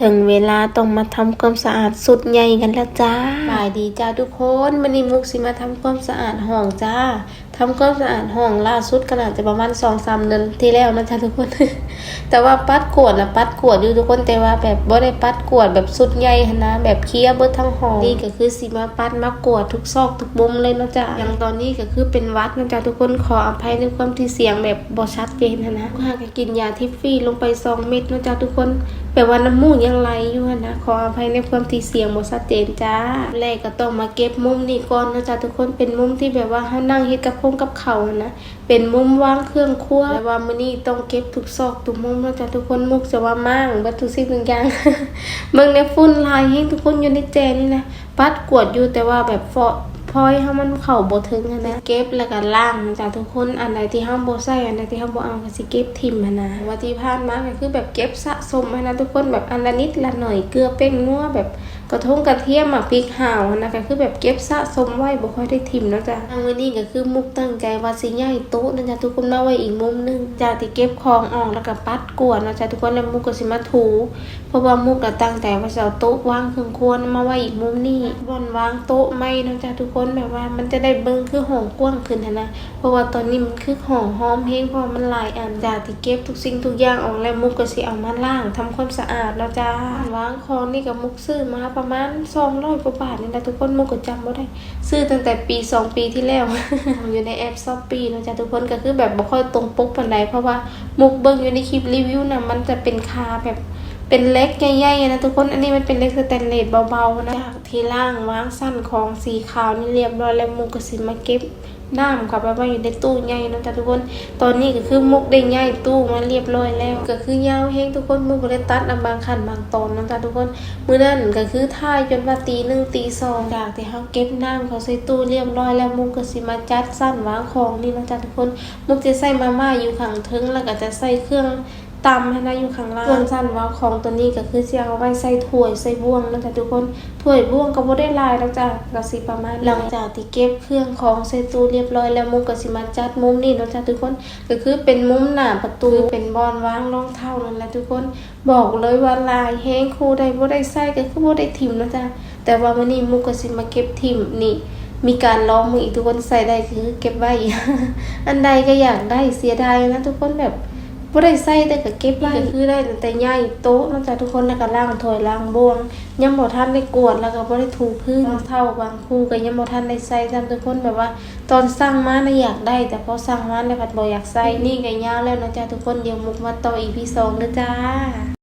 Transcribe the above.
ເຖິງເວລາຕ້ອງມາທຳຄວາມສະອາດຊຸດໃຫຍ່ກັນແລ້ວຈ້າ. ສະບາຍດີຈ້າທຸກຄົນ, ມື້ນີ້ມຸກຊິມາທຳຄວາມສະອາດຫ້ອງຈ້າ. ທຳຄວາມສະອາດຫ້ອງລ່າສຸດກໍໜ້າຈະປະມານສອງສາມເດືອນທີ່ແລ້ວເນາະຈ້າທຸກຄົນ. ແຕ່ວ່າປັດກວາດນະ ປັດກວາດຢູ່ທຸກຄົນ, ແຕ່ວ່າແບບບໍ່ໄດ້ປັດກວາດແບບຊຸດໃຫຍ່ຫັ້ນນະ, ແບບເຄຍເບິດທັງຫ້ອງ. ນີ້ກໍຄືຊິມາປັດມາກວາດທຸກຊອກທຸກມຸມເລີຍເນາະຈ້າ. ຢ່າງຕອນນີ້ກໍຄືເປັນຫວັດເນາະຈ້າທຸກຄົນ, ຂໍອະໄພໃນຄວາມທີ່ສຽງແບບບໍ່ຊັດເຈນຫັ້ນນະ. ຫາກ ກິນຢາທິບຟຣີລົງໄປສອງເມັດເນາະຈ້າທຸກຄົນ, ແປວ່ານ້ຳມູກຍັງໄຫຼຢູ່ຫັ້ນນະ. ຂໍອະໄພໃນຄວາມທີ່ສຽງບໍ່ຊັດເຈນຈ້າ. ແລກກໍຕ້ອງມາເກັບມຸມນີ້ກ່ອນເນາະຈ້າທຸກຄົນ, ເປັນມຸມທີ່ແບບວ່າເຮົານັ່ງເຮັດກັບຄົງກັບເຂົ້າຫັ້ນນະ, ເປັນມຸມວາງເຄື່ອງຄົວ. ແຕ່ວ່າມື້ນີ້ຕ້ອງເກັບທຸກຊອກທຸກມຸມເນາະຈ້າທຸກຄົນ, ມຸກຈະວ່າມ້າງເບິດທຸກສິ່ງທຸກຢ່າງ. ເບິ່ງແດ່ ຝຸ່ນຫຼາຍແຮງທຸກຄົນ, ຢູ່ໃນແຈນີ້ນະ. ປັດກວາດຢູ່ ແຕ່ວ່າແບບເຟາະ ຟອຍເຮົາມັນເຂົ້າບໍ່ເຖິງຫັ້ນນະ. ເກັບແລ້ວກໍລ້າງນະຈ້າທຸກຄົນ, ອັນໃດທີ່ເຮົາບໍ່ໃຊ້ ອັນໃດທີ່ເຮົາບໍ່ເອົາ ກໍຊິເກັບຖິ້ມຫັ້ນນະ. ວ່າທີ່ຜ່ານມາກໍຄືແບບເກັບສະສົມຫັ້ນນະທຸກຄົນ, ແບບອັນລະນິດລະໜ້ອຍ, ເກືອ ແປ້ງນົວ, ແບບກະທົງກະທຽມ, ໝາກພິກຫາວຫັ້ນນະ, ກໍຄືແບບເກັບສະສົມໄວ້ ບໍ່ຄ່ອຍໄດ້ຖິ້ມເນາະຈ້າ. ທາງມື້ນີ້ກໍຄືມຸກຕັ້ງໃຈວ່າຊິຍ້າຍໂຕະນະຈ້າທຸກຄົນ ມາໄວ້ອີກມຸມໜຶ່ງ. ຈາກທີ່ເກັບຂອງອອກ ແລ້ວກໍປັດກວາດເນາະຈ້າທຸກຄົນ, ແລ້ວມຸກກໍຊິມາຖູ ເພາະວ່າມຸກກໍຕັ້ງໃຈວ່າຊິເອົາໂຕະວາງເຄື່ອງຄົວມາໄວ້ອີກມຸມນີ້, ບ່ອນວາງໂຕະໃໝ່ເນາະຈ້າທຸກຄົນ, ແບບວ່າມັນຈະໄດ້ເບິ່ງຄືຫ້ອງກວ້າງຂຶ້ນຫັ້ນນະ, ເພາະວ່າຕອນນີ້ມັນຄືຫ້ອງຫ້ອມແຮງ ເພາະວ່າມັນຫຼາຍອັນ. ຈາກທີ່ເກັບທຸກສິ່ງທຸກຢ່າງອອກແລ້ວ, ມຸກກໍຊິເອົາມາລ້າງທຳຄວາມສະອາດເນາະຈ້າ. ວາງຂອງນີ້ກໍມຸກຊື້ມາປະມານສອງຮ້ອຍກວ່າບາດນີ້ແຫຼະທຸກຄົນ, ມຸກກໍຈຳບໍ່ໄດ້, ຊື້ຕັ້ງແຕ່ປີສອງປີທີ່ແລ້ວ ຢູ່ໃນແອັບ Shopee ເນາະຈ້າທຸກຄົນ. ກໍຄືແບບບໍ່ຄ່ອຍຕົງປົກປານໃດ, ເພາະວ່າມຸກເບິ່ງຢູ່ໃນຄລິບຣີວິວນະ, ມັນຈະເປັນຄາແບບ ເປັນເຫຼັກໃຫຍ່ໆນະທຸກຄົນ, ອັນນີ້ມັນເປັນເຫຼັກສະແຕນເລດເບົາໆນະ. ຈາກທີ່ລ້າງວາງຊັ້ນຂອງສີຂາວນີ້ລຽບຮ້ອຍແລ້ວ, ມຸກກໍຊິມາເກັບນ້ຳເຂົ້າໄປໄວ້ຢູ່ໃນຕູ້ໃຫຍ່ເນາະຈ້າທຸກຄົນ. ຕອນນີ້ກໍຄືມຸກໄດ້ຍ້າຍຕູ້ມາລຽບຮ້ອຍແລ້ວ, ກໍຄືຍາວແຮງທຸກຄົນ, ມຸກກໍໄດ້ຕັດເອົາບາງຂັ້ນບາງຕອນເນາະຈ້າທຸກຄົນ. ມື້ນັ້ນກໍຄືຖ່າຍຈົນວ່າຕີໜຶ່ງຕີສອງ. ຈາກທີ່ເຮົາເກັບນ້ຳເຂົ້າໃສ່ຕູ້ລຽບຮ້ອຍແລ້ວ, ມຸກກໍຊິມາຈັດຊັ້ນວາງຂອງນີ້ເນາະຈ້າທຸກຄົນ. ມຸກຈະໃສ່ມາມ່າຢູ່ຂ້າງເທິງ, ແລ້ວກໍຈະໃສ່ເຄື່ອງ ຕຳຫັ້ນນະຢູ່ຂ້າງລ່າງ. ສ່ວນຊັ້ນວາງຂອງຕົວນີ້ກໍຄືຊິເອົາໄວ້ໃສ່ຖ້ວຍໃສ່ບ່ວງເນາະຈ້າທຸກຄົນ, ຖ້ວຍບ່ວງກໍບໍ່ໄດ້ຫຼາຍດອກຈ້າ, ກໍຊິປະມານນີ້. ຫຼັງຈາກທີ່ເກັບເຄື່ອງຂອງໃສ່ຕູ້ລຽບຮ້ອຍແລ້ວ, ມຸກກໍຊິມາຈັດມຸມນີ້ເນາະຈ້າທຸກຄົນ, ກໍຄືເປັນມຸມໜ້າປະຕູ, ຄືເປັນບ່ອນວາງລອງເທົ້ານັ້ນແຫຼະທຸກຄົນ. ບອກເລີຍວ່າຫຼາຍແຮງ, ຄູ່ໃດບໍ່ໄດ້ໃຊ້ກໍຄືບໍ່ໄດ້ຖິ້ມເນາະຈ້າ. ແຕ່ວ່າມື້ນີ້ມຸກກໍຊິມາເກັບຖິ້ມນີ້, ມີການລອງເບິ່ງອີກທຸກຄົນ, ໃສ່ໄດ້ກໍເກັບໄວ້, ອັນໃດກໍຢາກໄດ້, ເສຍດາຍນະທຸກຄົນ, ແບບບໍ່ໄດ້ໃຊ້ແຕ່ກໍເກັບໄວ້. ນີ້ກໍຄືໄດ້ຕັ້ງແຕ່ຍ້າຍໂຕະເນາະຈ້າທຸກຄົນ, ແລ້ວກໍລ້າງຖ້ວຍລ້າງບ່ວງ, ຍັງບໍ່ທັນໄດ້ກວາດ ແລ້ວກໍບໍ່ໄດ້ຖູພື້ນ. ລອງເທົ້າບາງຄູ່ກໍຍັງບໍ່ທັນໄດ້ໃຊ້ຊ້ຳທຸກຄົນ, ແບບວ່າຕອນສັ່ງມານະຢາກໄດ້, ແຕ່ພໍສັ່ງມາແລ້ວພັດບໍ່ຢາກໃຊ້. ຄລິບນີ້ກໍຍາວແລ້ວເນາະຈ້າທຸກຄົນ, ດຽວມຸກມາຕໍ່ ອີພີ ສອງເດີຈ້າ.